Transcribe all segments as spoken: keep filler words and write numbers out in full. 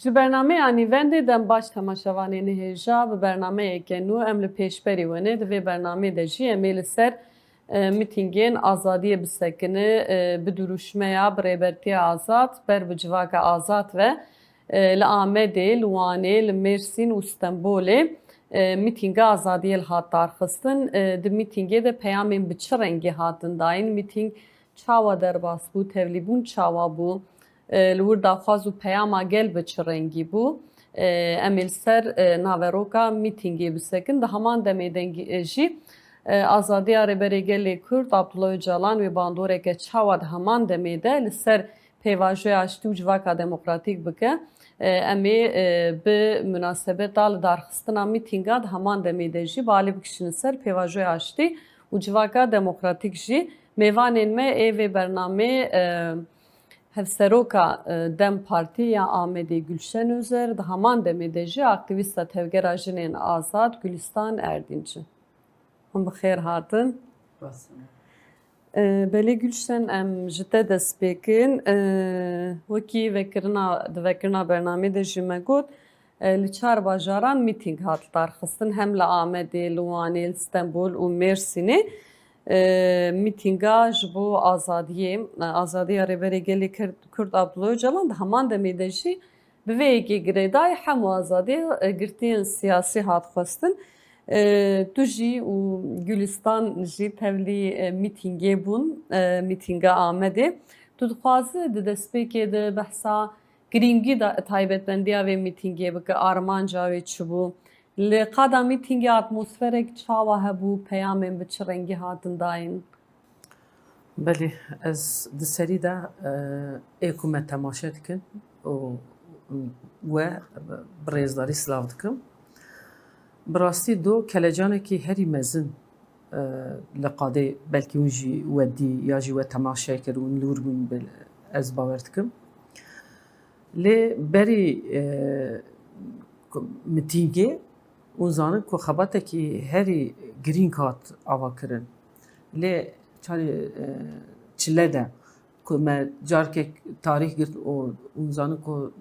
Ji bernameya nîvendê dem baş temaşevanê nihêja bi bernameyeke nû em li pêşberî we ne. Di vê bernamê de jî em ê li ser e, mîtîngên azadiyê bisekine, e, bi duruşmeya bi rêbertiya azad ber bi civaka azad ve, e, li Amedê, li Wanê, li Mêrsîn û Stenbolê, e, mîtînga azadiyê li hat darxistin. E, di mîtîngê de peyamên bi çi rengî hatin dayîn? Mîtîng çawa derbas bû? Tevlîbûn çawa bû? E, li wir daxwaz û peyama gel bi çi rengî bû? E, em ê li ser, e, naveroka mîtîngê bisekin. Di heman demê de, e, jî, e, azadiya Rêberê Gelê Kurd Abdullah Ocalan wê bandoreke çawa di heman demê de li ser pêvajoya aştî û civaka demokratîk bike. E, em ê, e, bi munasebeta li darxistina mîtînga di heman demê de jî balê bikişînin ser pêvajoya aştî û civaka demokratîk jî. Mêvanên me ê vê bernamê, e, Hevseroka, e, dem Partî ya Amedê Gülşen Özer, di heman demê de jî aktîvîsta Tevgera Jinên Azad Gülistan Erdînç in. Hûn bi xêr hatin. Baş sima. E, belê Gülşen, em ji te dest pê kin. E, wekî vekirina, di vekirina bernamê de jî me got, e, li çar bajaran mîtîng hat darxistin, hem li Amedê, li Wanê, li Stenbol û Mêrsînê. E, mîtînga ji bo azadiyê, e, azadiya Rêberê Gelê Kurd, Kurd Abdullah Ocalan di heman demê de jî bi vê yekê girêdayî hemû azadiyê, e, girtiyên siyasî hat xwestin. E, tu jî û Gülistan jî tevlî, e, mîtîngê bûn, e, mîtînga Amedê. Tu dixwazi di destpêkê de behsa girîngî da, taybetmendiya vê mîtîngê bike, armanca wê çi bû? Li qada mîtîngê atmosferek çawa hebû, peyamên bi çi rengî hatin dayîn? Belê, ez di serî de, e, ê ku me temaşe dikin û we bi rêzdarî silav dikim. Bi rastî do kelecanekî herî mezin, e, li qadê belkî hûn jî we dî ya jî we temaşe kir û li wir bûn, bi-, ez bawer dikim. Lê berî, e, ku mitîngê hûn zanin ku xebatekî herî girîng hat avakirin. Lê çarê, e, çile de ku me carkek tarîx girt û hûn zanin ku,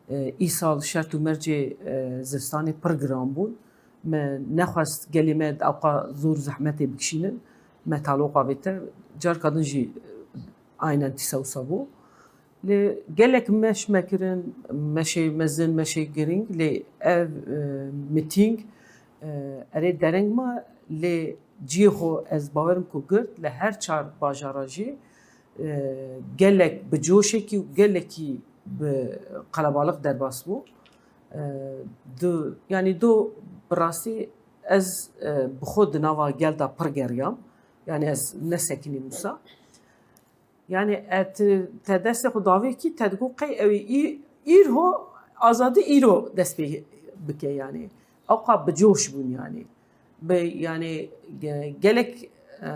e, îsal şert û mercê, e, zivistanê pir giran bûn. Me nexwest gelê me di ewqa zor û zehmetê bikişînin. Me taloqa vê te carka din jî, e, aynen dîsa wisa bû. Lê gelek meş me kirin, meşê mezin, meşê girîng, lê ev, e, mitîng, e, erê dereng ma, lê cihê xwe ez bawerim ku girt li her çar bajara jî, e, gelek bi coşekî û gelekî bi qelebalix derbas bû. E, du, yanî du bi rastî ez, e, bi xwe di nava gel de pir geriyam. Yanî ez nesekinîm wisa. Yanî, e, ti, te destê xwe davê kî, te digot qey ew ê î-, îro, azadî îro dest pê bike, yanî. Ewqa bi coş bûn, yanî. Bi, yanî, ge-, gelek, e,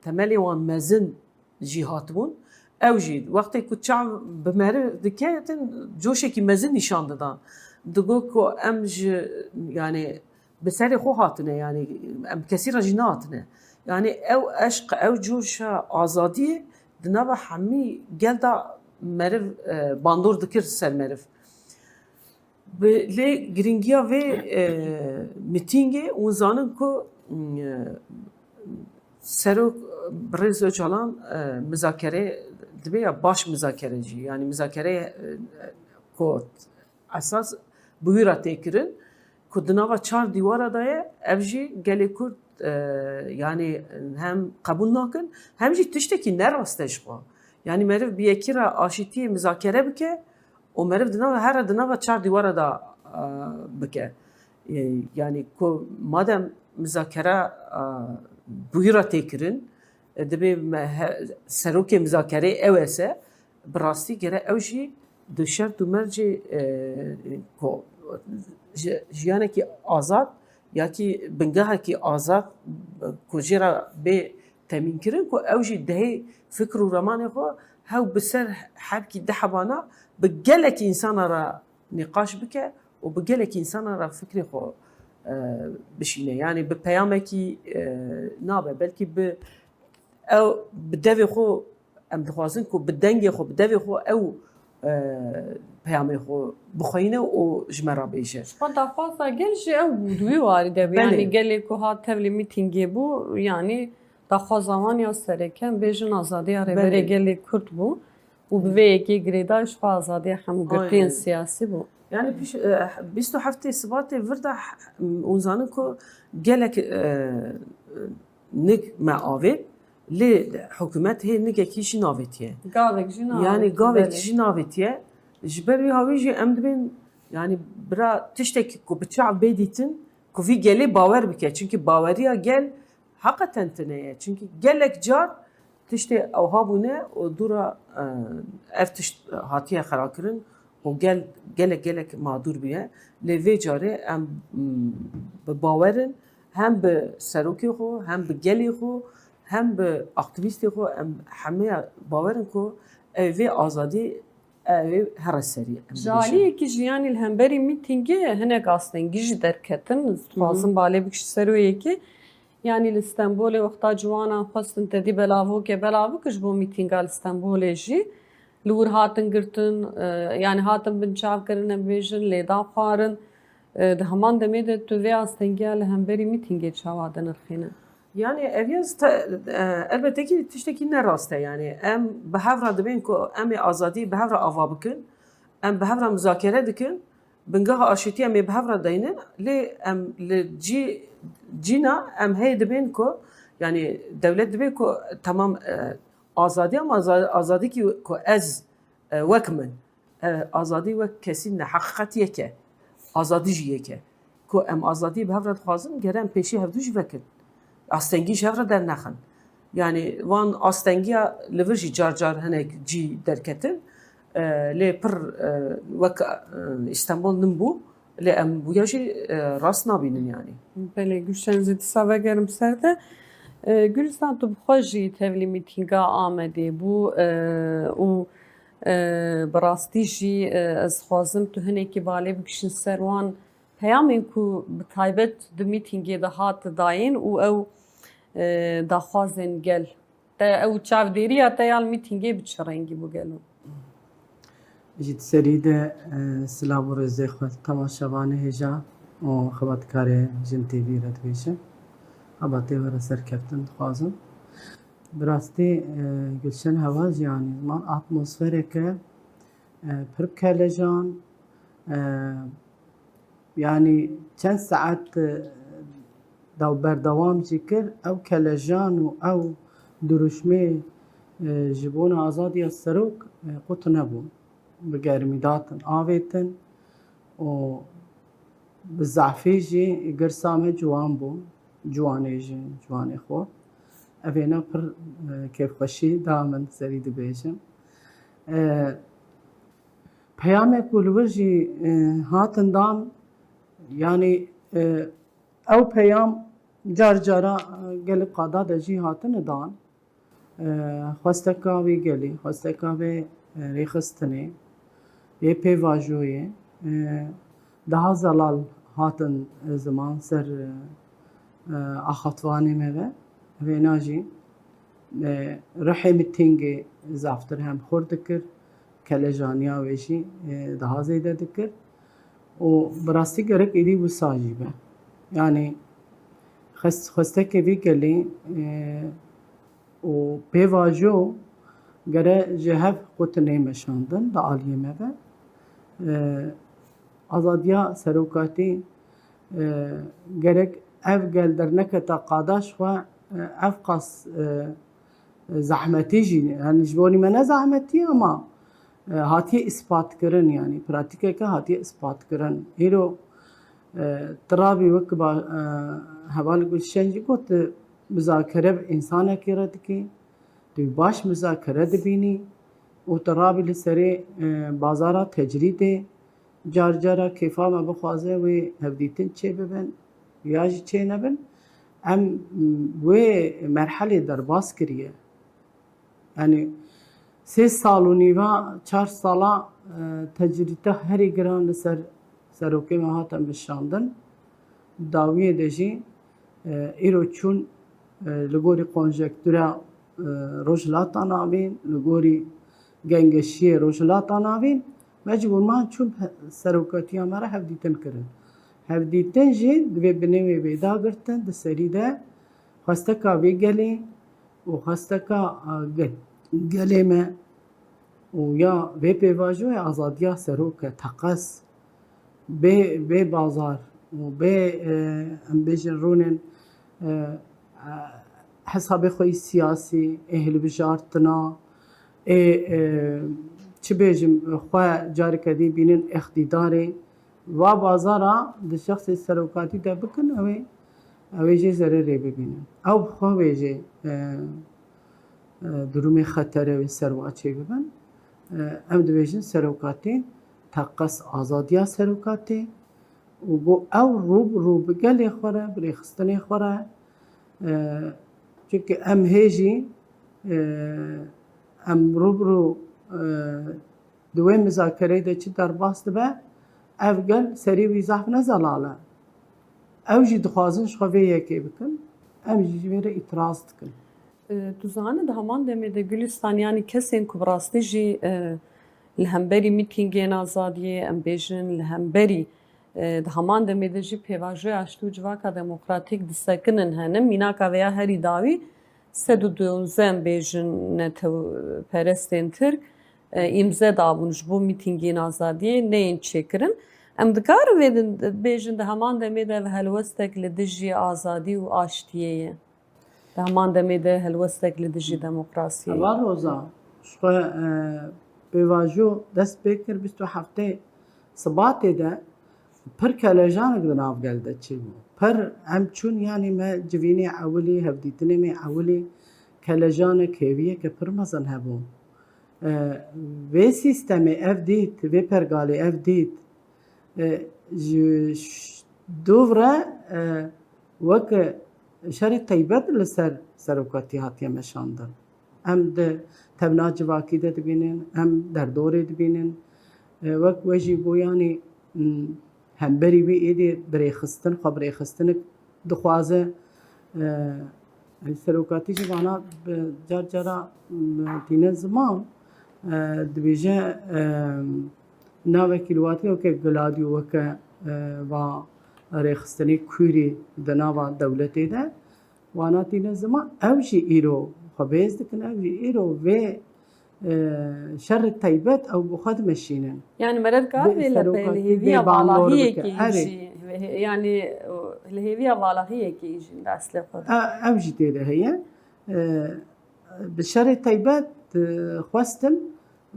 temelê wan mezin jî hatibûn. Ew jî, wextê ku çav bi meriv diketin, coşekî mezin nîşan didan. Digot ku em ji, yanî, bi serê xwe hatine, yanî em kesî re jî nehatine. Yanî ew eşq, ew coşa azadiyê di nava hemî gel de meriv, e, bandor dikir ser meriv. Bi, lê girîngiya vê, e, mitîngê hûn zanin ku, e, Serok, e, Birêz Ocalan, e, mizakere dibe ya baş mizakere jî. Yanî mizakere, e, ku esas bi wî re tê kirin, ku di nava çar dîwara de ye, ev jî gelê Kurd, e, yanî hem qebûl nakin, hem jî tiştekî ne rast e ji xwe. Yanî meriv bi yekî re aşîtiyê mizakere bike û meriv di nava, here di nava çar dîwara de, e, bike. E, yanî ku madem mizakere, e, bi wî re tê kirin, e, dibê me he-, serokê mizakereyê ew e se, bi rastî gere ew jî di şert û mercê, e, ku ji-, jiyanekî azad ya kî bingehekî azad ku jê re bê temînkirin, ku ew jî dihê fikr û remanê xwe hew bi ser hebkî di hebana bi gelekî însana re nîqaş bike û bi gelekî însana re fikrê xwe, e, bişîne. Yanî bi peyamekî, e, nabe, belkî bi ew bi devê xwe, em dixwazin ku bi dengê xwe, bi devê xwe ew e, peyamê xwe bixweyne û ji me re bêje. Xwe daxwaza gel jî ew bû, di wî warî de bû. Belê. Yanî gelê ku hat tevlî mîtîngê bû, yanî daxwaza wan ya sereke em bêjin azadiya rêberê Belê. gelê Kurd bû û bi vê yekê girêdayî ji xwe azadiya hemû girtiyên Aynen. Siyasî bû. Yani piş, e, bîst û heftê Sibatê vir de, hûn zanin ku gelek, e, nig me avê, lê hikûmet hê nigekî jî navêtiye. Gavek jî navêtiye. Yani gavek jî navêtiye. Ji ber wî hawî jî em dibên, yani bira tiştek ku bi çav bê dîtin, ku vî gelê bawer bike. Çünkü baweriya gel heqeten tune ye. Çünkü gelek car tiştê ewha bûne û dûra, e, ev tişt hatiye xerakirin û gel, gelek, gelek madur bûye. Lê vê carê em, m, bi bawer in, hem bi serokê xwe, hem bi gelê xwe, hem bi aktivîstê xwe, em hemûya bawer in ku ev vê azadî, ev ê here serî. Em Ji dibêjin. aliyekî jî, yanî li hemberî mîtîngê hinek astengî jî derketin. Dixwazim balê bikişî ser wê yekê. Yanî li Stenbolê wexta ciwanan xwestin tedî belavokê belavik ji bo mîtînga li Stenbolê jî li wir hatin girtin, e, yanî hatin binçavkirin, em bêjin, lêdan xwarin. E, di heman demê de tu vê astengiya li hemberî mîtîngê çawa dinirxîne? Yani ev ya te, e, elbette ki tiştekî ne rast e yani. Em bi hev re dibên ku em ê azadî bi hev re ava bikin. Em bi hev re muzakere dikin. Bingeha aşîtî em ê bi hev re deynin. Lê em li cî, cîna em hê dibên ku, yani dewlet dibê ku tamam, e, azadî ama aza-, azadî ki ku ez, e, wek min, e, azadî wek kesî ne, heqîqet yek e. Azadî jî yek e. Ku em azadî bi hev re dixwazin, gere em pêşî hevdû jî vekin. Astengî ji hev re dernexin. Yani wan astengiya li vir jî car car hinek cî derketin. E, lê pir, e, wek, e, Îstanbul nin bû. Lê em bûya jî, e, rast nabînin yani. Belê, Gülşen, zî dîsa vegerim ser de. E, Gülistan, tu bi xwe jî tevlî mîtînga Amedê bû, e, û, e, bi rastî jî, e, ez dixwazim tu hinekî balê bikişîn ser wan peyamên ku bi taybet di mîtîngê de hat dayîn û ew, e, daxwazên gel. Te ew çavdêriya te ya li mîtîngê bi çi rengî bû gelo? Ji serî de, e, silav û rêzê xwe temaşevanê hêja û xebatkarê Jin T V re dibêjim. Xebatê we re serkeftin dixwazim. Bi rastî, e, Gulşen Heval jî, yanî ziman atmosfereke, e, pir bi kelejan, e, yanî çend saet, e, daw berdewam jî kir, ew kelejan û ew duruşmê, e, ji bona azadiya serok, e, qut nebûn. Bi germî datin, avêtin û bi zafî jî girsa me ciwan bû, ciwanê ji ciwanê xwe. Evêna pir, e, kêfxweşî da min serî dibêjim. E, Peyamê ku li wir jî, e, hatin dan, yanî, e, ew peyam car cara, e, gelê qada de jî hatine dan. E, xwesteka vê gelê, xwesteka vê, e, rêxistinê, yê pêvajoyê, e, daha zelal hatin, e, ziman ser, e, e, axaftvanê me ve. Vêna jî, e, ruhê mitîngê zaftir hem xurt dikir, kelejaniya wê jî, e, daha zêde dikir. Û bi rastî gerek êdî wisa jî be. Yanî xwest-, xwestekê vî gelî, e, û pêvajo gere ji hev qutinê meşandin di aliyê me ve. E, azadiya serokatî, e, gerek ev gel derneketa qada ji xwe, e, ev qas, e, zehmetî jî, yani ji bonî me ne zehmetî ama, e, hatiye îspat kirin, yani pratîkeke hatiye îspat kirin. Îro, e, tirabî wek ba, e, heval Gulşen jî got, tu muzakere bi însanekî re dikî, tu baş muzakere dibînî û tirabî li serê, e, bazara tecrîdê car cara kêfa me bixwaze wê hevdîtin çêbibin ya jî çênebin, em wê merhelê derbas kiriye. Yani sê sal û nîva, çar sala, e, tecrîta herî giran li ser serokê me hate meşandin. Dawiyê de jî, e, îro çûn, e, li gorî konjektura, e, Rojhilata Navîn, li gorî gengeşiyê Rojhilata Navîn, mecbûr man çûn he-, serokatiya me re hevdîtin kirin. Hevdîtin jî di vê binê wê bê dagirtin, di serî de xwesteka vê gelê û xwesteka, a, ge-, gelê me û ya vê pêvajoyê azadiya serok e, teqez bê, bê bazar û bê, e, em bêjin rûnên, e, e, hesabê xwe yî siyasî, ê hilbijartina, ê, e, çi bêjim, xwe careke dî bînin îqtîdarê, va bazara di şexsê serokatî de bikin, ew ê, ew ê jê zererê bibînin. Ew bi xwe wê jê, e, e, durumê xetere wê ser wa çêbibin. E, em dibêjin serokatî, teqez azadiya serokatê û got ew rû bi rû bi gelê xwe re, bi rêxistinê xwe re, e, çunke em hê jî, e, em rû bi rû, e, di wê mizakereyê de çi derbas dibe, ev gel serî wî zehf ne zelal e. Ew jî dixwazin ji xwe vê yekê bikin, em jî ji vê re îtiraz dikin. E, tu zanî di heman demê de Gulistan, yanî kesên ku bi rastî jî, e, li hemberî mîtîngên azadiyê, em bêjin li hemberî, e, di heman demê de jî pêvajoya aştî û civaka demokratîk disekinin hene. Mînaka vêya herî dawî sed û duwazdeh, em bêjin, netewperestên Tirk, e, îmze dabûn ji bo mîtîngên azadiyê neyên çêkirin. Em dikarin vê din bêjin, di heman demê de ev helwestek li dijî azadî û aştiyê ye. Di heman demê de helwestek li dijî demokrasiyê ye. Heval Roza, ji xwe, e, pêvajo dest pê kir bîst û heftê Sibatê de pir kelejanek di nav gel de çêbû. Pir em çûn, yanî me civînê ewilî, hevdîtinê me ewilî kelejanek hêviyeke pir mezin hebû. E, vê sîstemê ev dît, vê pergalê ev dît, e, ji ş-, dûv re, e, wek şerê teybet li ser serokatî hatiye meşandin. Em di tevna civakî de dibînin, em derdorê dibînin. E, wek we jî got, yanî, m, hemberî wî êdî birêxistin, xwe birêxistinik dixwaze. E, Serokatî jî vana bi car cara, m, tîne ziman, e, dibêje, e, na wekîlwatî weke Gladyo, weke, e, va rêxistinê kûrî di nava dewletê de, wana tîne ziman, ew jî îro xwe bêz dikin, ew jî îro vê, e, şerê teybet ew bi xwe dimeşînin. Yani meret kar vê lepê li hêviya valahiyekî jî, yani li hêviya valahiyekî jî li eslê xwe de. E, ew jî tê de heye. E, bi şerê teybet, e, xwestin,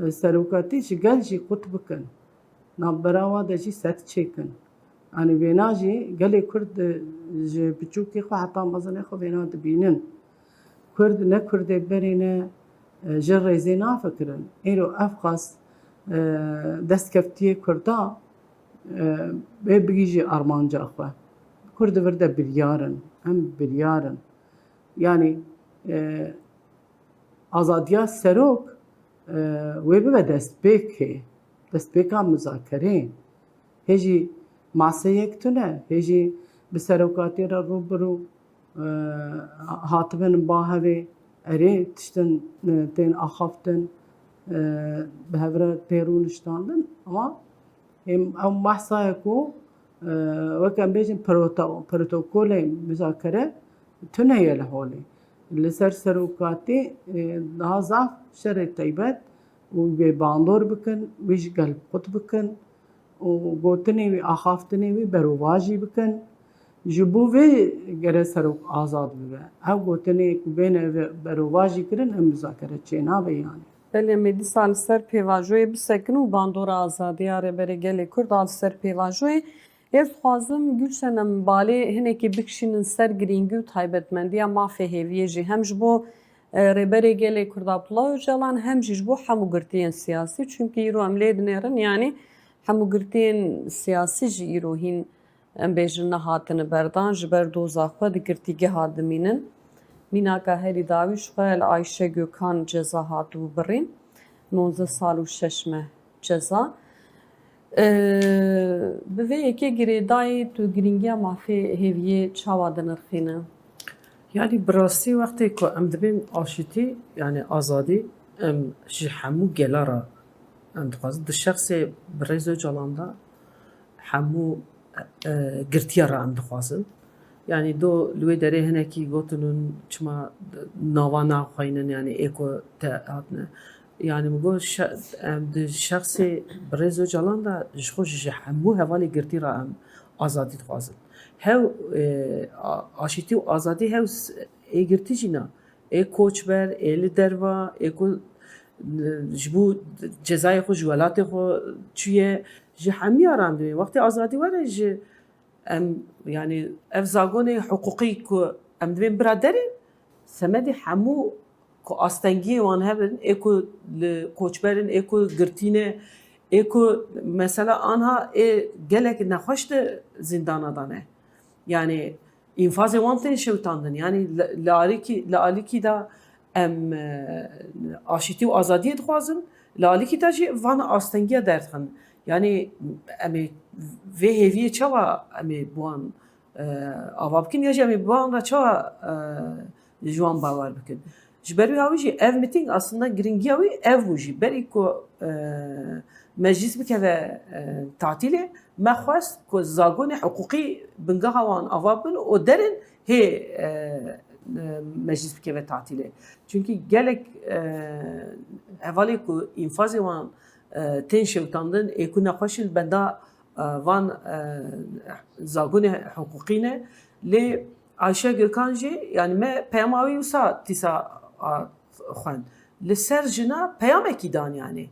e, serokatî ji gel jî qut bikin. Navbera wa de jî sed çêkin. Yanî vêna jî gelê Kurd, e, ji biçûkê xwe heta mezinê xwe vêna dibînin. Kurd ne Kurdê berê ne, e, ji rêzê nafikirin. Îro ev qas, e, destkeftiyê Kurda, e, bê bigihîjî armanca xwe. Kurd di vir de biryar in. Em biryar in. Yanî, e, azadiya serok, e, wê bibe destpêkê, destpêka muzakerê. Hê jî maseyek tune, hê jî bi serokatiyê re rû bi rû, e, hatibin ba hevê, erê tiştin, e, tên axaftin, e, bi hev re tê rûniştandin. Ama Êm, ew behsa ye ku, e, wek em bêjin proto-, protokolê muzakere tune ye li holê. Li ser serokatî, e, daha zaf şerê teybet û wê bandor bikin, wî ji gel qut bikin û gotinê wî, axaftinê wî berovajî bikin. Ji bo vê gere serok azad bibe. Ev gotinê ku bêne ve-, berovajî kirin, ev muzakere çênabe yanî. Belê, em ê dîsa li ser pêvajoyê bisekin û bandora azadiya Rêberê Gelê Kurd a li ser pêvajoyê. Ez dixwazim, Gülşen, em balê hinekî bikişînin ser girîngî û taybetmendiya mafê hêviyê jî. Hem ji bo, e, Rêberê Gelê Kurd Abdullah Ocalan, hem jî ji bo hemû girtiyên siyasî. Çimkî îro em lê dinêrin, yanî hemû girtiyên siyasî jî îro hîn em bêjin, nehatine berdan, ji ber doza xwe di girtîgeha dimînin. Mînaka herî dawî ji xwe li Ayşe Gökhan ceza hatibû birîn. Nonzeh sal û şeş meh ceza. Ee, bi vê yekê girêdayî tu girîngiya mafê hêviyê çawa dinirxîne? Yanî bi rastî wextê ku em dibên aşitî, yanî azadî, Em ji hemû gela re em dixwazin. Di şexsê birêz Ocalan de hemû, e, girtiya re em dixwazin. Yanî do li wê derê hinekî gotin hûn çima nava naxweynin, yanî ê ku te hatine. Yanî min got şe-, em di şexsê birêz Ocalan de ji xwe ji hemû hevalê girtî re em azadî dixwazin. Hew, e, a-, aşîtî û azadî hew s-, ê girtî jî na. Ê koçber, ê li derva, ê ku, e, ji bo cezayê xwe ji welatê xwe çûye, ji hemiya re em dibên. Wextê azadî were ji em, yanî ev zagonê hiqûqî ku em dibên bira derê, semedê hemû ku astengiyê wan hebin, ê ku li koçber in, ê ku girtî ne, ê ku mesela anha ê gelek nexweş di zîndana de ne. Yanî înfazê wan tên şewitandin. Yanî li, li alîkî, li alîkî de em, e, aşîtî û azadiyê dixwazin, li alîkî de jî van astengiya derdixin. Yanî em ê vê hêviyê çawa em ê bi wan, e, ava bikin ya jî em ê bi wan re çawa, e, ji wan bawer bikin? Ji ber wî hawî jî ev mîtîng aslında giringiya wî ev bû jî. Berî ku, e, meclîs bikeve, e, tatîlê, me xwest ku zagonê hiqûqî bingeha wan ava bin û derin hê, e, e, meclîs bikeve tatîlê. Çunkî gelek, e, hevalê ku înfazê wan, e, tên şewitandin, ê ku nexweş in li benda, e, van, e, zagonê hiqûqî ne. Lê Ayşe Gökhan jî, yanî me peyama wî wisa dîsa, a, xwend. Li ser jina peyamekî dan yanî.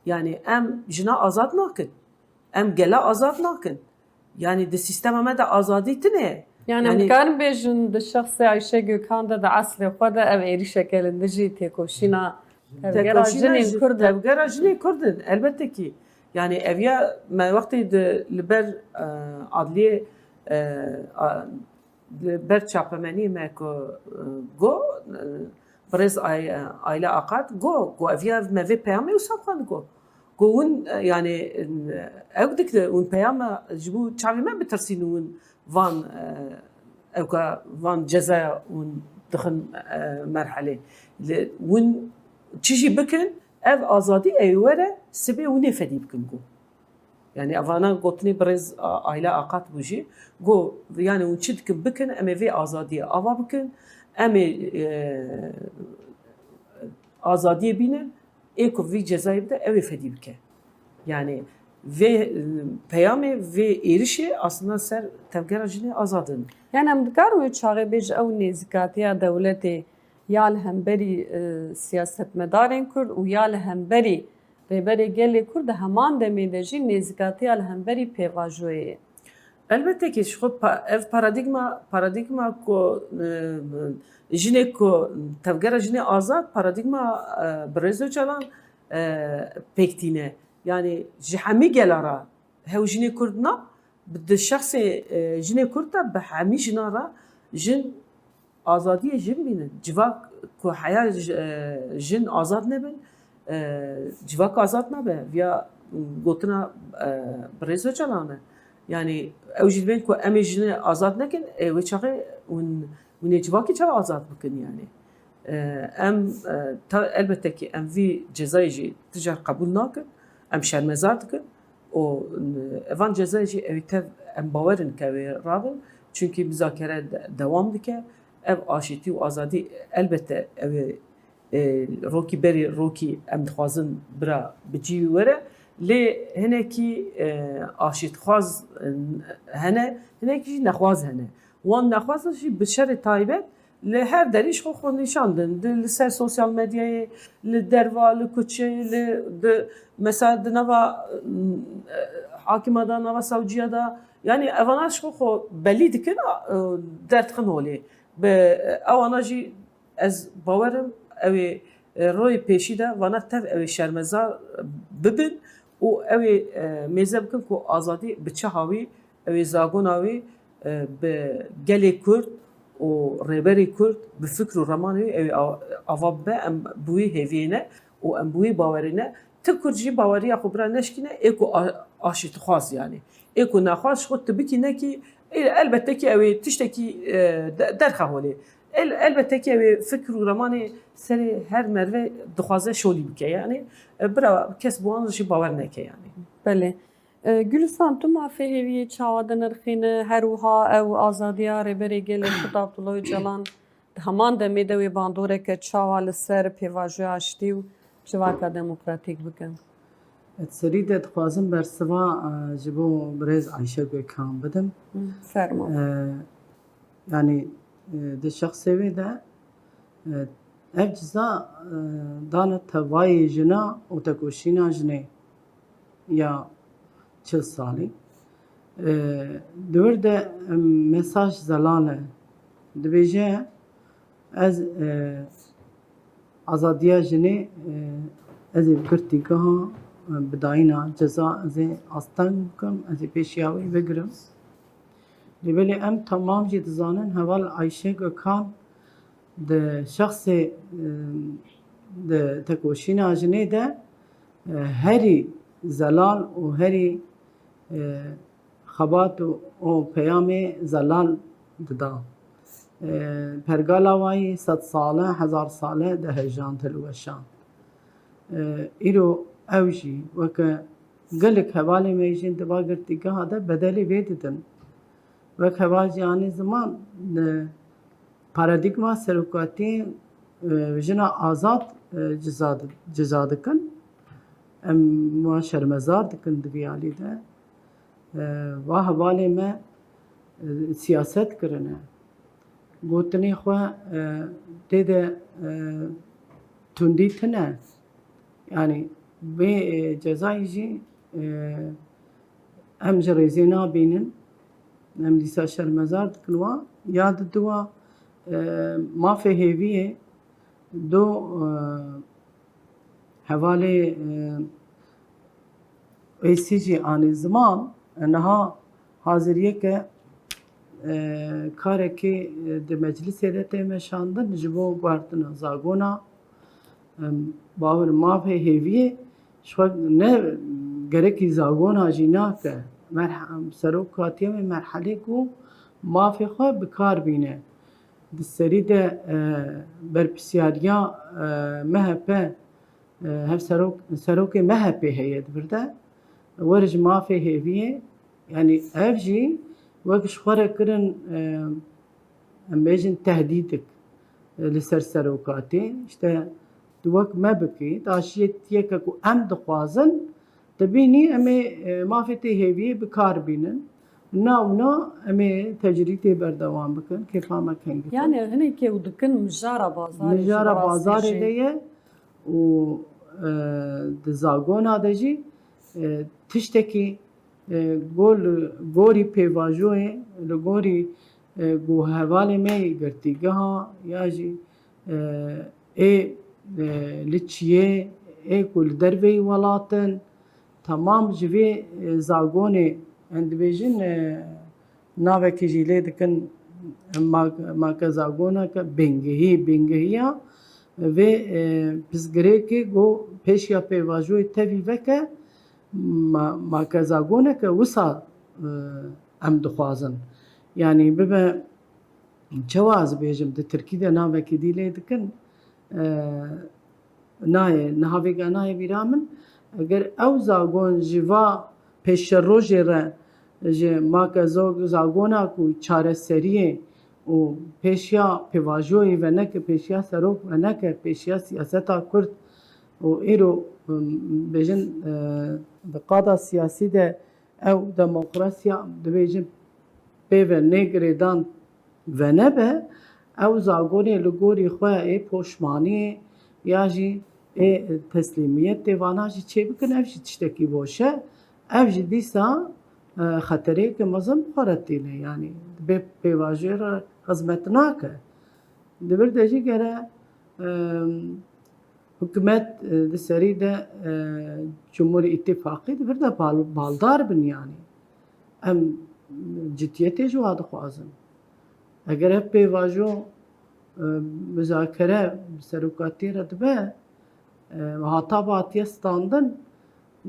Yanî em jina azad nakin. Em gela azad nakin. Yanî di sîstema me de azadî tune ye. Yani, em Yanî dikarin bêjin di şexsê Ayşe Gökhan de, di eslê xwe de ev êrîşeke li dijî têkoşîna tevgera Têkoşîna jinên ji Kurd e. Tevgera jinê Kurd in, elbette kî. Yanî ev ya me wextê di li ber, e, adliyê, e, a, li ber çapemeniyê me ku, e, got, e, birêz Ay-, Ayla Akat got, got ev ya me vê peyamê wisa xwend got. Got hûn, e, yanî, e, ew dikir hûn peyama ji bo çavê me bitirsîn û hûn van, e, ewka van cezaya hûn dixin, e, merhelê. Li, hûn çi jî bikin, ev azadî ê were sibê hûn ê fedî bikin got. Yanî evana gotinê birêz A-, Ayla Akat bû jî. Got, yanî hûn çi dikin bikin, em ê vê azadiyê ava bikin. Em ê, e, azadiyê bînin, ê ku vî cezayê bide, ew ê fedî bike. Yanî vê, e, peyamê vê êrişê aslında ser tevgera jinê azad in. Yani em dikarin wê çaxê bêjin ew nêzîkatiya dewletê ya li hemberî, e, siyasetmedarên Kurd û ya li hemberî Rêberê Gelê Kurd di heman demê de jî nêzîkatiya li hemberî pêvajoyê ye. Elbette ki ji xwe pa-, ev paradîgma, paradîgma ku, e, jinê ku tevgera jinê azad, paradîgma, e, birêz Ocalan, e, pêk tîne. Yani ji hemî gela re hew jinê Kurd na, bi di şexsê, e, jinê Kurd de bi hemî jinan re jin azadiyê jin bînin. Civak ku heya j-, e, jin azad nebin, e, civak azad nabe. Viya gotina, e, birêz Ocalan e. Yani ew jî dibên ku em ê jinê azad nekin, ê wê çaxê hûn, hûn ê civakê çawa azad bikin yani? E, em, e, ta, elbette ki em vî cezayê jî ti car qebûl nakin. Em şermezar dikin. û, e, evan cezayê jî ew ê tev em bawer in ke wê rabin, çunkî muzakere de-, dewam dike. Ev aşîtî û azadî elbette ew ê, e, rokî berî rokî em dixwazin bira bi cî were. Lê hinekî, e, aşîtxwaz, e, hene, hinekî jî nexwaz hene. Wan nexwazin jî bi şerê taybet li her derî ji xwe xwe nîşan din. Di, li ser sosyal medyayê, li derva, li kuçeyê, li, di, mesela di nava, mm, hakima da, nava sawciya da, yanî evana ji xwe xwe belî dikin, e, derdixin holê. Bi, e, ewana jî ez bawerim ew ê, e, royê pêşî de vana tev ew ê şermezar bibin û ew ê, e, mêze bikin ku azadî bi çi hawî ew ê zagona wî, e, bi gelê Kurd û rêberê Kurd, bi fikr û remanê wî ew ê a-, ava bibe, em bi wî hêviyê ne û em bi wî bawerê ne. Ti Kurd jî baweriya xwe bira neşkîne, ê ku a-, aşîtixwaz yanî. Ê ku nexwaz ji xwe tu bikî nekî, ê, elbette ki ew ê tiştekî, e, de-, derxe holê. El, elbette ki ew ê fikr û remanê serê her merve dixwaze şolî bike yani. E, bira kes bi wan jî bawer neke yani. Belê. E, Gülistan, tu mafê hêviyê çawa dinirxîne? Her wiha ew azadiya Rêberê Gelê Kurd Abdullah Ocalan di heman demê de wê bandoreke çawa li ser pêvajoya aştî û civaka demokratîk bike? Di serî de dixwazim bersiva, e, ji bo birêz Ayşe Gökhan bidim. Fermo. E, yanî, e, di şexsê wê de, e, ev ciza, e, dane tevayê jina û tekoşîna jinê ya çil salî. E, di wir de, e, mesaj zelal e. Dibêje, ez, e, azadiya jinê, e, ez ê bi girtîgeha, e, bi dayîna ceza ez ê asteng bikim, ez ê pêşiya wî bigirim. Lê belê em temam jî dizanin heval Ayşe Gökhan di şexsê, e, di tekoşîna jinê de, e, herî zelal û herî, e, xebat û, û peyamê zelal dida. E, pergala wayî sed sale, hezar sale dihejand, hilweşand. E, îro ew jî weke gelek hevalê me jî di va girtîgeha de bedelê vê didin. Wek heval Cîhanî Ziman, e, paradîgma serokatî, e, jina azad, e, ciza di-, ciza dikin. Em wan şermezar dikin di vî alî de. E, va hevalê me, e, siyaset kirine. Gotinê xwe, e, tê de, e, tundî tune. Yanî vê, e, cezayê jî, e, em ji rêzê nabînin. Em dîsa şermezar dikin wan. Ya di dua, e, mafê hêviyê do, e, hevalê, e, Êsî jî anî ziman, e, niha haziriyeke, e, karekê, e, di meclisê de tê meşandin ji bo guhertina zagona, e, bawir mafê hêviyê ji xwe ne gerekî zagona jî nake. Merh-, serok hatiye wê merhelê ku mafê xwe bi kar bîne. Di serî de, e, berpirsiyariya, e, M H P, e, hevserok-, serokê M H P heye di vir de. Wer ji mafê hêviyê, yanî ev jî wek ji xwe re kirin, e, em bêjin tehdîdik, e, li ser serokatê. Îşte tu wek me bikî, tu aşiyetiyeke ku em dixwazin, dibînî em ê, e, mafê tê hêviyê bi kar bînin. Na û na em ê tecrîdê berdewam bikin, kêfa me kengî xwe. Yani hinekê ew dikin mijara bazarê jî Mijara bi rastî bazarê jî. de ye û, e, di zagona de jî, e, tiştekî, e, go li gorî pêvajoyê, li gorî, e, ku hevalê me yê girtîgeha ya jî, e, ê, e, li çiyê, ê ku li derveyî welat in, temam ji vê, e, zagonê, em dibêjin, e, navekî jî lê dikin, ma-, make zagoneke bingehî, bingehiya vê, e, pirsgirêkê ku pêşiya pêvajoyê tevî veke, ma-, make zagoneke wisa, e, em dixwazin. Yanî bibe, çawa ez bêjim, di tirkî de navekî dî lê dikin, e, nayê, niha vêga nayê bîra min. Eger ew zagon ji va pêşerojê re, ji make zog-, zagona ku çareseriyê û pêşiya pêvajoyê veneke, pêşiya serok veneke, pêşiya siyaseta Kurd û îro, em, bêjin, e, di qada siyasî de ew demokrasiya, dibêjin, pê ve nê girêdan venebe, ew zagonê li gorî xwe ê poşmaniyê ya jî ê teslîmiyetê vana jî çêbikin, ev jî tiştekî boş e. Ev jî dîsa, e, xetereyeke mezin bi xwe re tîne, yanî bê pêvajoyê re xizmet nake. Di vir de jî gere, e, hikûmet, e, di serî de, e, Cumhurî Îtîfaqî di vir de bal-, baldar bin, yanî em cidiyetê ji wa dixwazin. Eger ev pêvajo, e, muzakere bi serokatiyê re dibe, e, hata bi hatiye standin,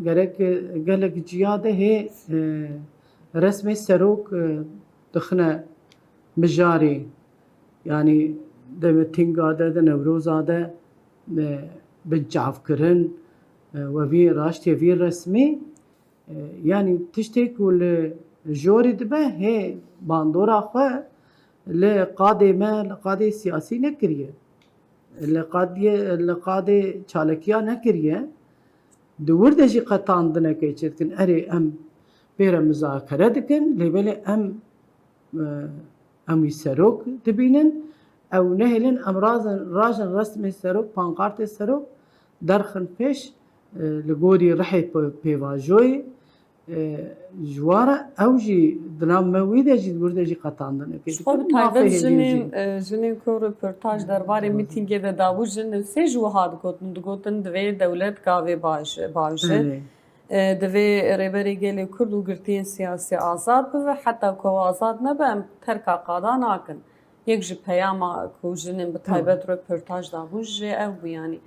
gerek, e, gelek ciya de hê, e, resmê serok, e, dixine mijarê. Yanî Di mitînga de, di Newroza de, e, binçavkirin, e, we vî raştê vî resmî, e, yanî tiştê ku li jorî dibe, hê bandora xwe li qadê me, li qadê siyasî nekiriye. Li qadê, li qadê çalekiya nekiriye. Di wir de jî qetandinekê çêdikin. Erê, em pê re muzakere dikin, lê belê em, e, em wî serok dibînin. Ew nehêlin em razin, rajin resmê serok, pankartê serok derxin pêş, e, li gorî rihê pe-, pêvajoyê, e, ji wa re ew jî di nav me wî de jî, di wir de jî qetandinekê Ji xwe dikin, bi taybet mafê hêviyê jinên, jî. e, jinên ku röportaj derbarê mîtîngê de dabû, jin sê ji wiha digotin, digotin divê dewlet gavê baje, baje. Erê. E, divê Rêberê Gelê Kurd û girtiyên siyasî azad bibe, heta ku ew azad nebe, em terka qada nakin. Yek ji peyama ku jinên bi Tamam. taybet röportaj dabû jê ew bû, yanî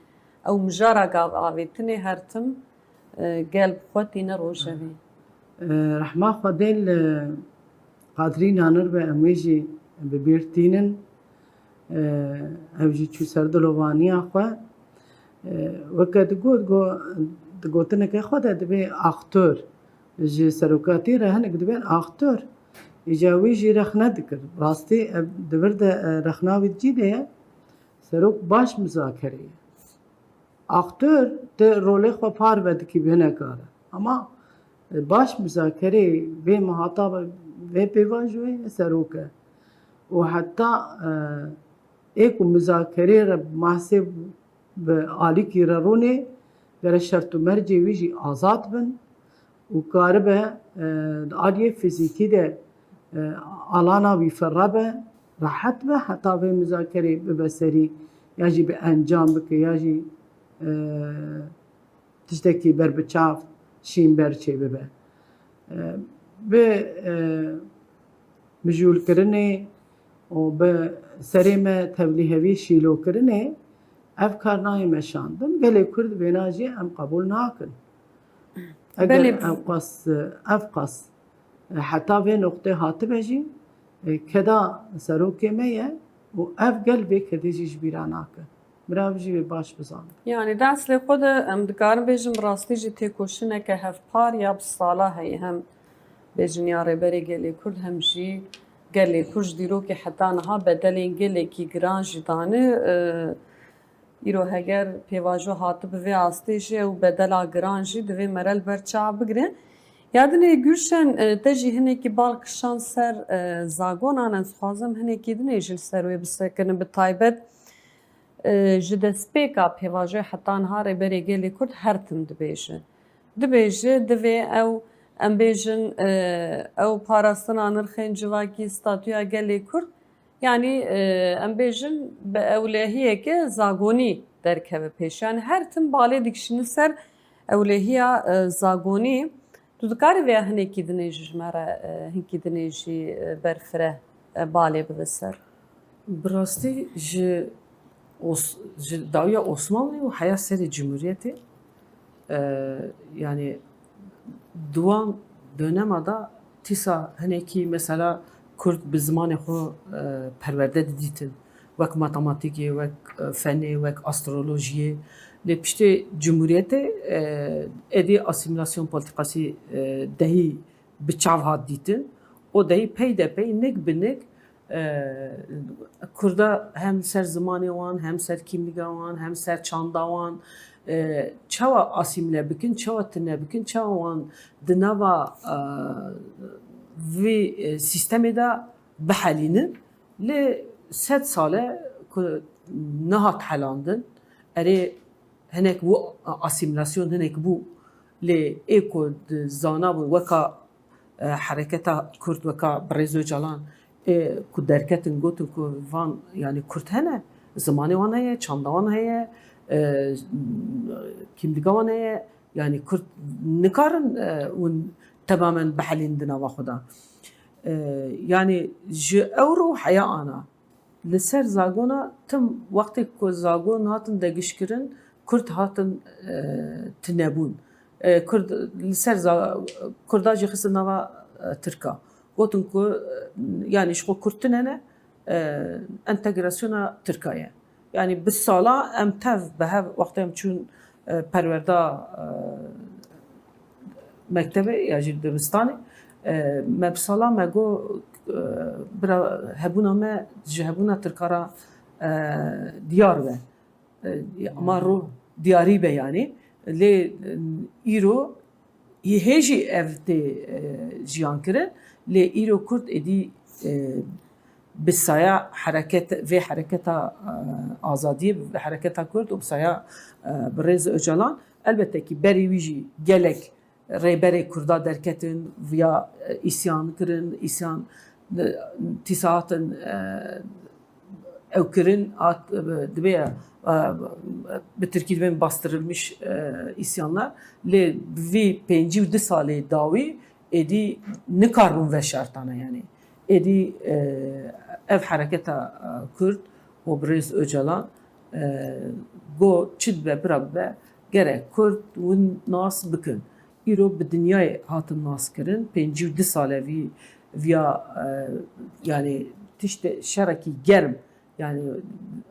ew mijara gav avêtinê her tim, e, gel bi xwe tîne rojevê. E, rehma Xwedê li Qadrî Nanir be, em wê jî bi bîr tînin. E, ew jî çû ser dilovaniya xwe. E, weke digot, go-, di gotineke xwe de dibê aktor. Ji serokatiyê re hinek dibên aktor. Îca wî jî rexne dikir. Rastî, e, di vir de, e, rexna wî di cî de ye. Serok baş muzakerê ye. Aktor, tu rolê xwe parve dikî bi hineka re. Ama, e, baş muzakerê vê mihata vê pêvajoyê serok e. Û heta, e, ê ku muzakerê re mahsê bi alîkî re rûnê, gere şert û mercê wî jî azad bin û karibe, e, di aliyê fizîkî de, e, alana wî firre be, rehet be, heta vê muzakerê bibe serî, ya jî bi encam bike, ya jî, e, tiştekî berbiçav, şînber çêbibe. E, bi, e, mijûlkirinê û bi serê me tevlîhevî şîlokirinê ev kar nayê meşandin. Gelê Kurd vêna jî em qebûl nakin. Eger Belê. ev qas, ev qas, e, heta vê noqtê hatibe jî, e, keda serokê me ye û ev gel vê kedê jî ji bîra nake. Mirav jî wê baş bizane. Yanî di eslê xwe de em dikarin bêjin bi rastî jî têkoşîneke hevpar ya bi sala heye. Hem bêjin ya Rêberê Gelê Kurd hem jî gelê Kurd ji dîrokê heta niha bedelên gelekî giran jî dane. E, îro heger pêvajo hatibi vê astê jî ew bedela giran jî divê mere li ber çav bigire. Ya dinê Gülşen, e, te jî hinekî bal kişand ser, e, zagonan, ez dixwazim hinekî dinê jî li ser wê bisekinin. Bi taybet, e, ji destpêka pêvajoyê heta niha Rêberê Gelê Kurd her tim dibêje. Dibêje, divê ew, em bêjin, e, ew parastina nirxên civakî, statûya gelê Kurd, yanî, e, em bêjin, bi ewlehiyeke zagonî derkeve pêş. Yanî her tim balê dikişîne ser ewlehiya, e, zagonî. Tu dikarî vêya hinekî dinê jî ji me re, e, hinkî dinê jî, e, berfireh, e, balê bibe ser? Bi rastî ji Os-, ji dawiya Osmanlî û heya serê Cumhuriyetê, e, yanî di wan dönema de tîsa hinekî mesela Kurd bi zimanê xwe, e, perwerde didîtin. Wek matematîkê, wek, e, fenê, wek astrolojiyê. Lê piştê Cumhuriyetê, e, êdî asîmîlasyon polîtîkasî, e, dehî bi çav hat dîtin. O dehî pey de pey, nik bi nik, e, Kurda hem ser zimanê wan, hem ser kîmlîga wan, hem ser çanda wan, e, çawa asîmle bikin, çawa tune bikin, çawa wan di nava, e, vî, e, sîstemê de bihelînin. Lê sed sal e ku nehat helandin. Erê, hinek bû asîmîlasyon, hinek bû. Lê ê ku di zanabûn weka, e, hereketa Kurd, weka Birêz Ocalan, ê ku derketin gotin ku van, yanî Kurd hene, zimanê wan heye, çanda wan heye, e, kîmlîga wan heye, yanî Kurd nikarin, e, hûn temamen bihelîn di nava xwe de. E, yanî ji ew ro heya ana. Li ser zagona tim wextê ku zagon hatin degişkirin, Kurd hatin, e, tunebûn. E, Kurd li ser za-, Kurda jî xistin nava, e, Tirka. Gotin ku, e, yanî ji xwe Kurd tune ne, e, entegrasyona Tirka ye. Yanî bi sala em tev bi hev, wextê em çûn, e, perwerda, e, mektebê ya jî dibistanê, e, me bi sala me got, e, bira hebûna me ji hebûna Tirka re, e, diyar be. E, ama ro diyarî be yanî. Lê, e, îro hê jî ev tê, e, jiyan kirin. Lê îro Kurd êdî, e, bi saya hereket, vê hereketa, e, azadiyê, bi hereketa Kurd û bi saya, e, birêz Ocalan, elbette kî berî wî jî gelek rêberê Kurda derketin, viya, e, îsyan kirin, îsyan, e, tîsa hatin, e, ew kirin, hat, e, dibê, e, bi tirkî dibên bastırılmış, e, isyanlar. Lê bi vî pêncî û du salê dawî êdî nikarbûn veşartane, yanî. Êdî, e, ev hereketa, e, Kurd û birêz Ocalan, e, got, çi dibe bira bibe, gerek Kurd win nas bikin. Îro bi dinyayê hatin nas kirin. Pêncî û du sale vî, viya, e, yanî tiştê şerekî germ, yanî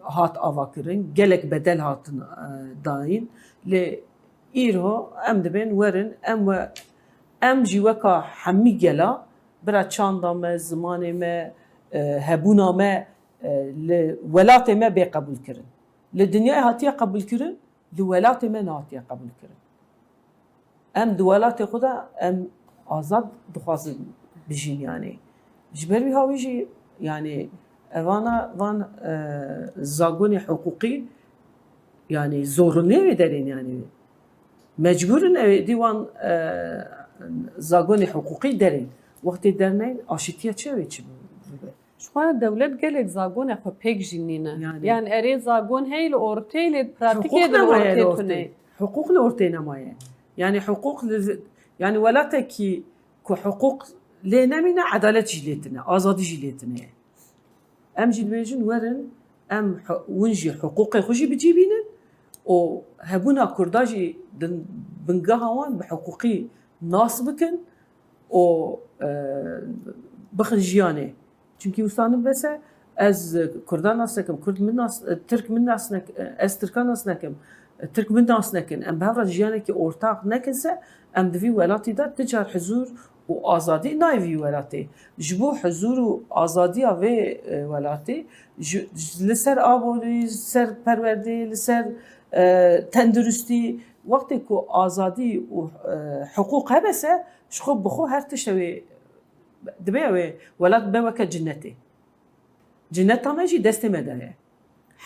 hat ava kirin. Gelek bedel hatin, e, dayîn. Lê îro em dibên werin, em we, em jî weka hemî gela, bira çanda me, zimanê me, e, hebûna me, e, li welatê me bê qebûl kirin. Li dinyayê hatiye qebûl kirin, li welatê me nehatiye qebûl kirin. Em di welatê xwe de em azad dixwazin bijîn, yanî. Ji ber wî hawî jî, yanî, evana van, e, zagonê hiqûqî, yanî, zorunlê wê derên, yanî. Mecbûr in ew êdî wan, e, zagonê hiqûqî derên. Wextê derneyn, aşîtiye çi ew ê çi bibe? Ji xwe dewlet gelek zagonê xwe pêk jî nîne. Yanî. Yanî erê zagon heye li ortê, lê pratîkê Hiqûq de li nemaye li ortê ortê. Tune. Hiqûq li ortê nemaye. Yanî hiqûq li, yanî welatekî ku hiqûq lê nemîne, edalet jî lê tine, azadî jî lê tine ye. Em jî dibêjin werin, em hi-, win jî hiqûqê xwe jî bi cî bînin û hebûna Kurda jî di bingeha wan bi hiqûqî nas bikin û, e, bixin jiyanê. Çimkî wisa nibese, ez Kurda nas nekim, Kurd min nas, Tirk min nas nek-, ez Tirka nas nekim, Tirk min nas nekin. Em bi hev re jiyanekî ortaq nekin se, em di vî welatî de ti car hizûr û azadî nayê vî welatê. Ji bo hizûr û azadiya vê, e, welatê, ji, ji, li ser aborî, li ser perwerdê, li ser, e, tenduristî, wextê ku azadî û, e, hiqûq hebe se, ji xwe bi xwe her tişt ew ê, dibe ew ê welat be weke cinnetê. Cinneta me jî destê me de ye.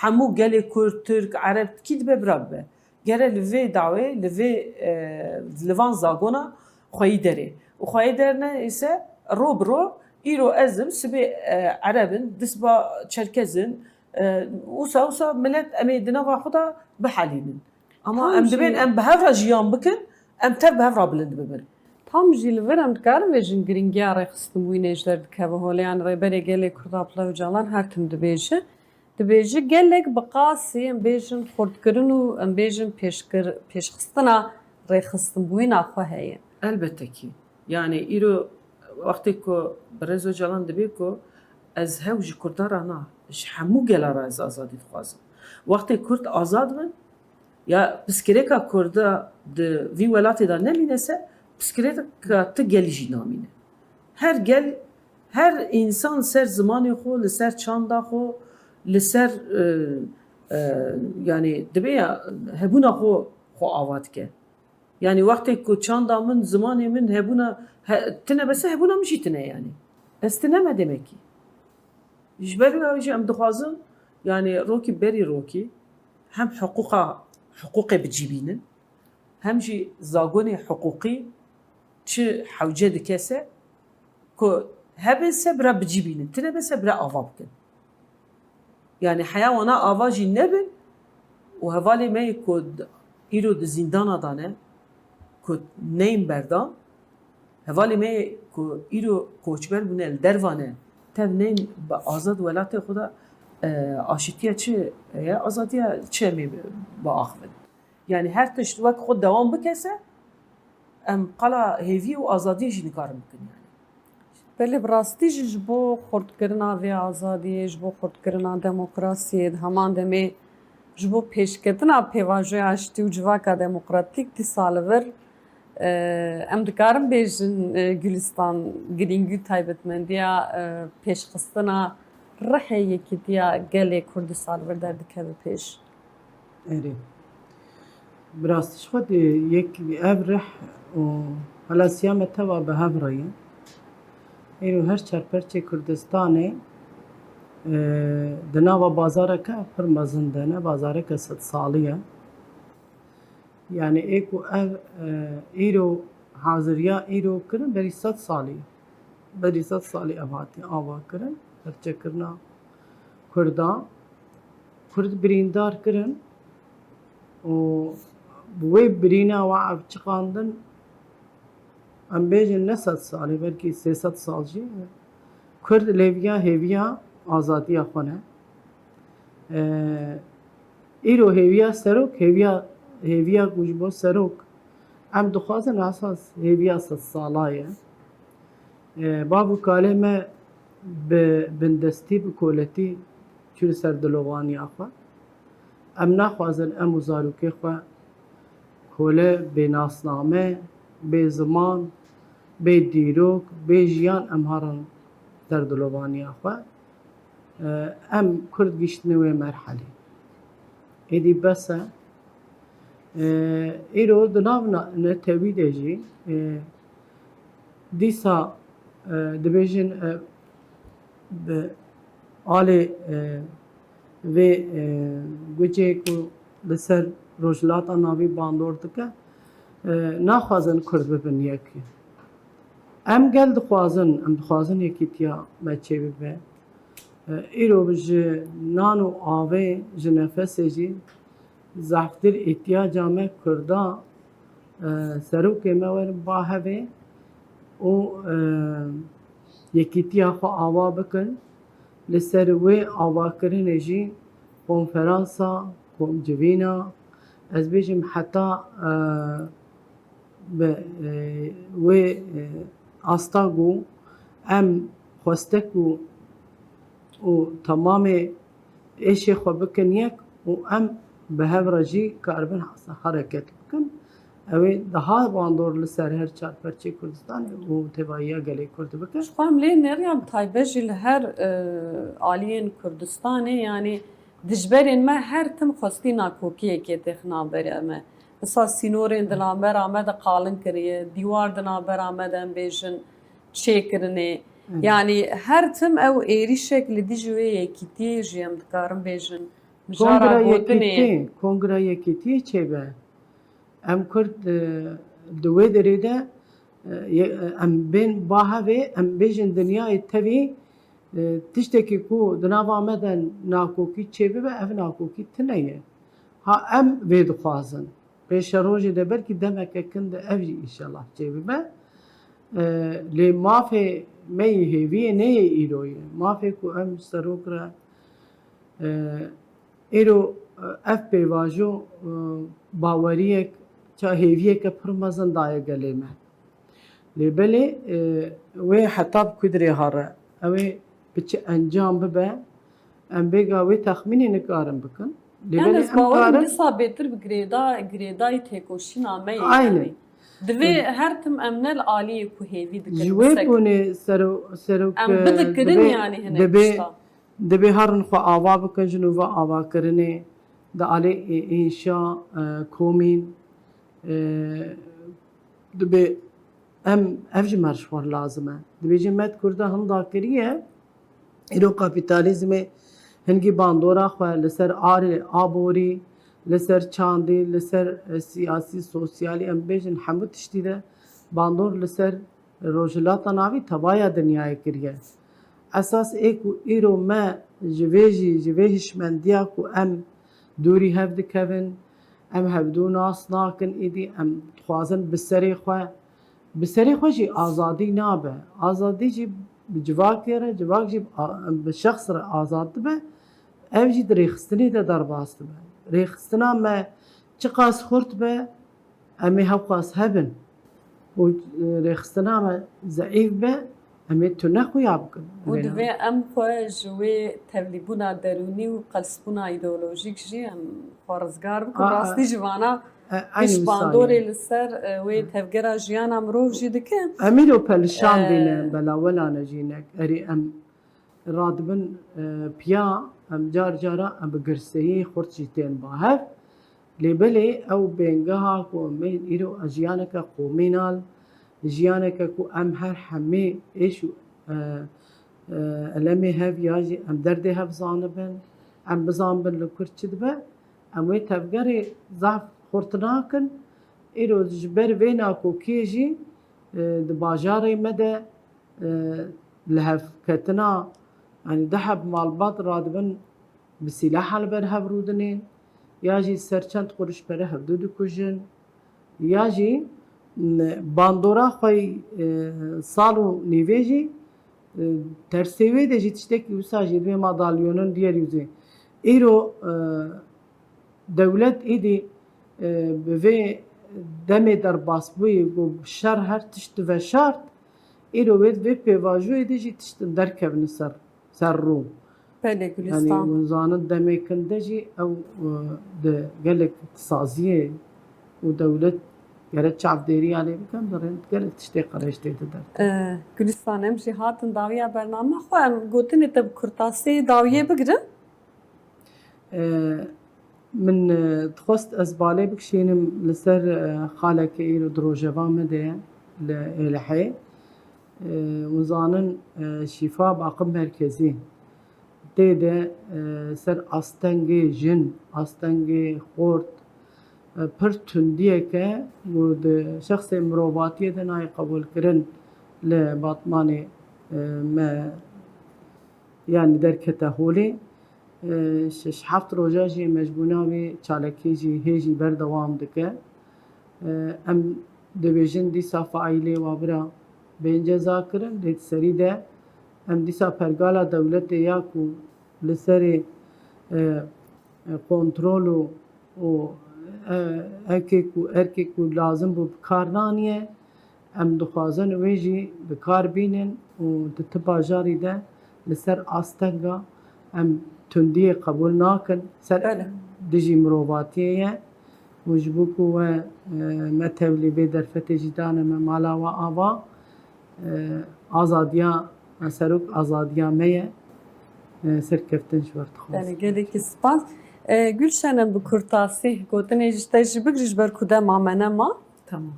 Hemû gelê Kurd, Tirk, Ereb, kî dibe bira bibe. Gere li vê dawê, li vê, e, li van zagona xweyî derê. Û xweyî derne ise ro bi ro, îro ez im, sibê, e, Ereb in, disba Çerkez in, e, wisa, wisa milet em ê di nava xwe de bihelînin. Ama Tam em dibên jî em bi hev re jiyan bikin, em tev bi hev re bilind bibin. Tam jî li vir em dikarin vêjin girîngiya rêxistinbûyînê ji der dikeve holê, yan Rêberê Gelê Kurd Abdullah Ocalan her tim dibêje. Dibêje gelek bi qasî em bêjin xurtkirin û em bêjin pêşkir-, pêşxistina rêxistinbûyîna xwe heye. Elbette kî. Yanî îro wextê ku birêz Ocalan dibê ku ez hew ji Kurda re na, ji hemû gela re ez azadî dixwazim. Wextê Kurd azad bin, ya piskirêka Kurda di vî welatê de nemîne se, piskirêka ti gelî jî namîne. Her gel, her însan ser zimanê xwe, li ser çanda xwe, li ser, e, e, yanî dibe ya hebûna xwe, xwe ava dike. Yanî wextê ku çanda min, zimanê min hebûna, he, tine bese hebûna min jî tine yanî. Ez tine me demekî. Ji ber wî jî em dixwazin, yanî rokî berî rokî hem hiqûqa, hiqûqê bi cî bînin, hem jî zagonê hiqûqî çi hewce dike se ku hebin se bira bi cî bînin, tine be se bira ava bikin. Yanî heya wana ava jî nebin û hevalê me yê ku d-, îro di zîndana de ne, ku neyên berdan, hevalê me yê ku îro koçber bûne, li derva ne, tev neyên bi azad welatê xwe de, e, aşîtiya çi ye, azadiya çi em ê biaxivin? Yanî her tişt wek xwe dewam bike se, em qala hêviyê û azadiyê jî nikarin bikin yanî. Belê, bi rastî jî ji bo xurtkirina vê azadiyê, ji bo xurtkirina demokrasiyê, di heman demê ji bo pêşketina pêvajoya aştî û civaka demokratîk dîsa li vir, e, em dikarin bêjin, e, Gulistan, girîngî û taybetmendiya, e, pêşxistina rihê yekîtiya gelê Kurd dîsa li vir derdikeve pêş. Erê. Bi rastî ji xwe de yek ev rih û helasiya me teva bi hev re ye. Îro her çar perçê Kurdistanê, e, di nava bazareke pir mezin de ne, bazareke sed salî ye. Yanî ê ku ev, e, îro haziriya îro kirin, berî sed salî, berî sed salî ev hatiye ava kirin, perçekirina Kurdan. Kurd birîndar kirin û bi wê birîna we ev çiqandin, em bêjin ne sed salî, belkî sê sed sal jî Kurd lêviya hêviya azadiya xwe ne. Ee, îro hêviya serok, hêviya, hêviya ku ji bo serok em dixwazin esas hêviya sed sala ye. Ee, bav û kalê me bi bindestî, bi koletî çû li ser dilovaniya xwe. Em naxwazin em û zarokê xwe kole, bê nasname, bê ziman, bê dîrok, bê jiyan em herin ser dilovaniya xwe. E, em Kurd gihiştine wê merhelê. Êdî bes e. E, îro di nav na-, netewî de jî, e, dîsa, e, dibêjin, e, bi alê, e, vê, e, gucê ku li ser Rojhilata Navî bandor dike, e, naxwazin Kurd bibin yek. Em gel dixwazin, em dixwazin yekîtiya me çêbibe. E, îro ji nan û avê, ji nefesê jî zehftir îhtiyaca me Kurda, e, serokê me werin ba hevê û, e, yekîtiya xwe ava bikin. Li ser wê avakirinê jî konferansa, komcivîna, ez bêjim heta, e, bi, e, wê, e, asta ku em xwestek û, û temamê êşê xwe bikin yek û em bi hev re jî karibin hasa hereket bikin. Ew ê daha bandor li ser her çar perçê Kurdistanê û tevahiya gelê Kurd bikin. Ji xwe em lê neriyan taybet jî li her, e, aliyên Kurdistanê, yanî dijberên me her tim xwestî nakokiyekê têx navbera me. Wisa sînorên di navbera me de qalin kiriye, dîwar di navbera me de em bêjin çêkirinê. Hı. Yanî her tim ew êrîşek li dijî wê yekîtiyê jî em dikarin bêjin. Mijara Kongra gotinê. Yekîtiyê, Kongra Yekîtiyê çêbe. Em Kurd, e, di wê derê de, e, ye-, e, em bên ba hevê, em bêjin dinyayê tevî, e, tiştekî ku di nava me de nakokî çêbibe, ev nakokî tune ye. Ha em vê dixwazin. Pêşerojê de belkî demeke kin de ev jî înşellah çêbibe. E, lê mafê me yê hêviyê ne yê îro ye. Mafê ku em serok re, e, îro, e, ev pêvajo, e, baweriyek, ça hêviyeke pir mezin daye gelê me. Lê belê, e, wê heta bi ku dirê here, ew ê bi çi encam bibe, em bêga wê texmînê nikarin bikin. Lê Yani belê ez em bawerim karin dîsa bêtir bi girêda-, girêdayî têkoşîna me ye Aynen. yani. Divê Hı. her tim em ne li aliyê ku hêvî dikin, Ji wê wisa bûnê sero-, serok, em e, bidikirin divê, yani hinek divê, tişta. Divê herin xwe ava bikin ji nû ve avakirinê di alê ê-, înşa, e, komîn, e, dibê em, ev ji me ji xwe lazim e. Dibêjin me di Kurda hinda kiriye, îro kapîtalîzmê hingî bandora xwe li ser arê, aborî, li ser çandî, li ser, e, siyasî, sosyalî, em bêjin hemû tiştî de bandor li ser Rojhilata Navî tevaya dinyayê kiriye. Esas ê ku îro me ji vê jî, ji vê hişmendiya ku em dûrî hev dikevin, em hevdû nas nakin, îdî em dixwazin bi serê xwe, bi serê xwe jî azadî nabe. Azadî jî bi civakê re, civak jî bi a-, bi şexs re azad dibe. Ev jî di rêxistinê de derbas dibe. Rêxistina me çiqas xurt be, em ê hewqas hebin û, e, rêxistina me zeîf be, Em ê tune xuya bikin. Û divê em xwe ji wê tevlîbûna derûnî û qelsbûna îdeolojîk jî em xwe rizgar bikin. A, a, rastî ji vana e, piştbandorê li ser e, wê tevgera jiyana mirov jî dike. Em îro pelişan dîne, e, bela welane jî nek. Erê em radibin e, piya, em car cara em bi girseyî xurt jî tên ba hev. Lê belê ew bêngeha ku em bên îro jiyaneke komînal, jiyaneke ku em her hemî êş û, e, e, elemê hev ya jî em derdê hev zanibin, em bizanbin li kur çi dibe, em wê tevgerê zehf xurt nakin. Îro ji ber vê nakokiyê jî, e, di bajarê me de, e, lihevketina, yanî du heb malbat radibin bi sîlaha li ber hev rûdinên, ya jî ser çend quruş pere hevdu dikujin, ya jî, m, bandora xwe yî, e, sal û nîvê jî, e, tersê wê de jî tiştekî wisa jî divê madalyonin diğer yüzü. Îro, e, dewlet êdî, e, bi vê demê derbasbûyî ku şer her tişt diveşart, îro wê di vê pêvajoyê de jî tiştin derkevin ser, ser rû. Belê, yanî Gulistan. Hûn zanin demêkin de jî ew, e, di gelek saziyê û dewlet gerek çavdêriya lê bikin, di rê gelek tiştê qirêj tê de derket. E, Gulistan, em jî hatin dawiya bername xwe, em gotinê te bi kurtasî dawiyê bigirin. E, min, e, dixwest ez balê bikişînim li ser, e, xaleke îro di rojeva me de ye, li Êlihê. E, hûn zanin, e, Şîfa Baqim Merkezî tê de, e, ser astengê jin, astengê xort, e, pir tundiyeke ku di şexsê mirovatiyê de nayê qebûlkirin li Batmanê, e, me, yanî derkete holê. E, şeş heft roja jî mecbûna wê çalakî jî hê jî berdewam dike. E, em dibêjin dîsa faîlê wa bira bên cezakirin, lê di serî de em dîsa pergala dewletê ya ku li serê, e, e, kontrol û, û, e, erkê ku, erkê ku lazim bû bi kar naniye, em dixwazin wê jî bi kar bînin û di ti bajarî de li ser astenga em tundiyê qebûl nakin. Ser, belê, dijî mirovatiyê ye û ji bo ku we, e, me tevlî vê derfetê jî dane me mala we ava, e, azadiya, e, serok azadiya me ye. E, serkeftin ji we re dixwazim. Belê, gelekî spas. E, Gülşen, em bi kurtasî gotinê ji te jî bigrin ji ber ku dema me nema. Tamam.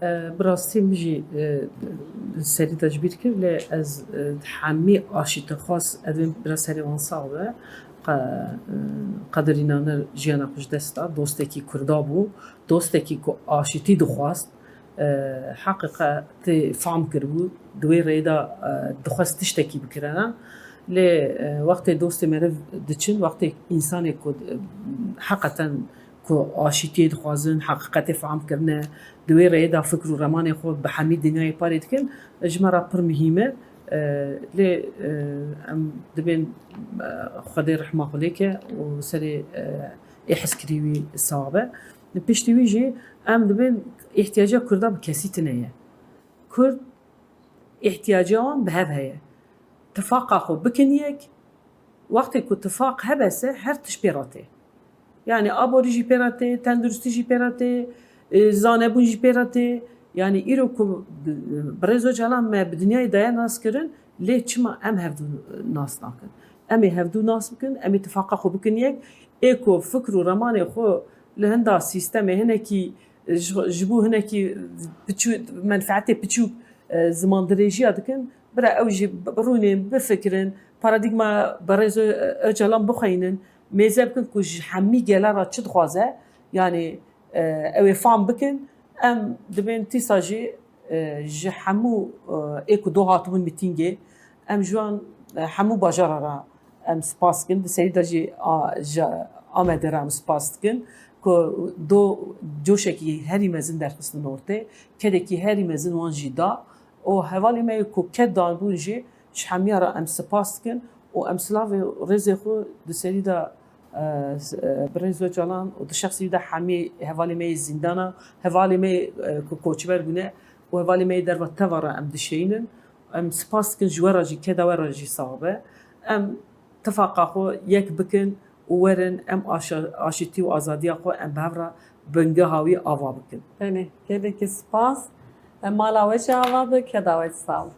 E, bi rastî min jî, e, serî de ji bîr kir, lê ez, e, hemî aşîtixwaz, ez dibêm biraz serê wan sax be, qe-, e, qedirînane jiyana xwe ji dest da, dostekî Kurda bû, dostekî ku aşîtî dixwast, e, heqîqetê fam kiribû, di wê rêyê de, e, dixwest tiştekî bikirana. Lê, e, wextê dostê meriv diçin, wextê însanê ku, e, heqeten ku aşîtiyê dixwazin, heqîqetê fam kirine, di wê rêyê de fikr û remanê xwe bi hemî dinyayê parê dikin, ji me re pir muhîm e. E, lê, e, em dibên, e, Xwedê rehma xwe lê ke û serê, e, ê hezkirî wî sax be. Piştî wî jî em dibên îhtiyaca Kurda bi kesî tune ye. Kurd îhtiyaca wan bi hev heye. Tifaqa xwe bikin yek, wextê ku tifaq hebe se her tişt pê re tê. Yanî aborî jî pê re tê, tenduristî jî pê re tê, e, zanebûn jî pê re tê. Yanî îro ku bi, Birêz Ocalan me bi dinyayê daye nas kirin, lê çima em hevdû nas nakin? Em ê hevdû nas bikin, em ê tifaqa xwe bikin yek. Ê ku fikr û remanê xwe li hinda sîstemê hinekî, ji, ji bo hinekî piçû-, menfeetê piçûk, e, zimandirêjiya dikin, bira ew jî bi-, birûnên, bifikirin, paradîgma Birêz Ö-, Ocalan bixweynin, mêze bikin ku ji hemî gela re çi dixwaze, yanî, e, ew ê fam bikin. Em dibên tîsa jî, e, ji hemû, e, ê ku do hatibûn mîtîngê, em ji wan, e, hemû bajara re em spas dikin. Di serî de jî a, ji Amedê re em spas dikin ku do coşekî herî mezin derxistin ortê, kedekî herî mezin wan jî da. Û hevalê me yê ku ked danbûn jî ji hemiya re em spas dikin û em silavê rêzê xwe di serî de, e, s-, e, Birêz Ocalan û di şexsî de hemî hevalê me yê zîndana, hevalê me yê, e, ku koçber bûne û hevalê me yê derva teva re em dişeyînin. Em spas dikin ji we re jî, keda we re jî sax be. Em tifaqa xwe yek bikin û werin em aşa-, aşitî û azadiya xwe em bi hev re bingeha wî ava bikin. Belê, gelekî spas. Em mala we jî ava bi, keda we jî sax be.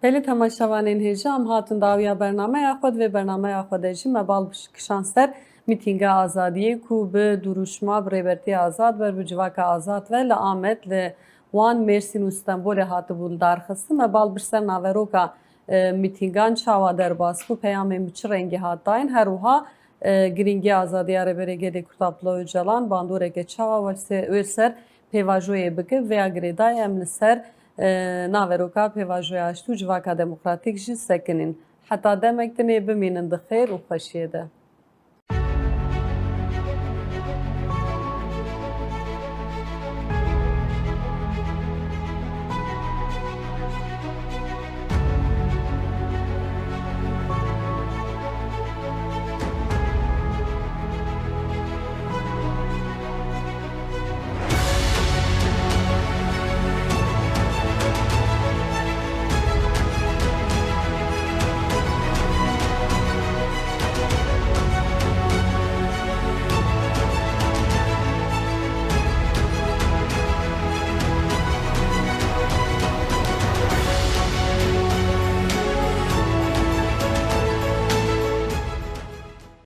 Belê temaşevanên hêja, em hatin dawiya bernameya xwe. Di vê bernameya xwe de jî me bal kişand ser mîtînga azadiyê ku bi duruşma, bi rêbertiya azad, ber bi civaka azad ve li Amed, li Wan, Mêrsîn û Stenbolê hatibûn darxistin. Me bal bir ser naveroka, e, mîtîngan çawa derbas bû, peyamên bi çi rengî hat dayîn, her wiha, e, girîngiya azadiya Rêberê Gelê Kurd Abdullah Ocalan bandoreke çawa welse-, wê ser pêvajoyê bike. Vêya girêdayî em li ser, e, naveroka pêvajoya aştî û civaka demokratîk jî sekinîn. Heta demek dinê bimînin di xêr û xweşiyê de.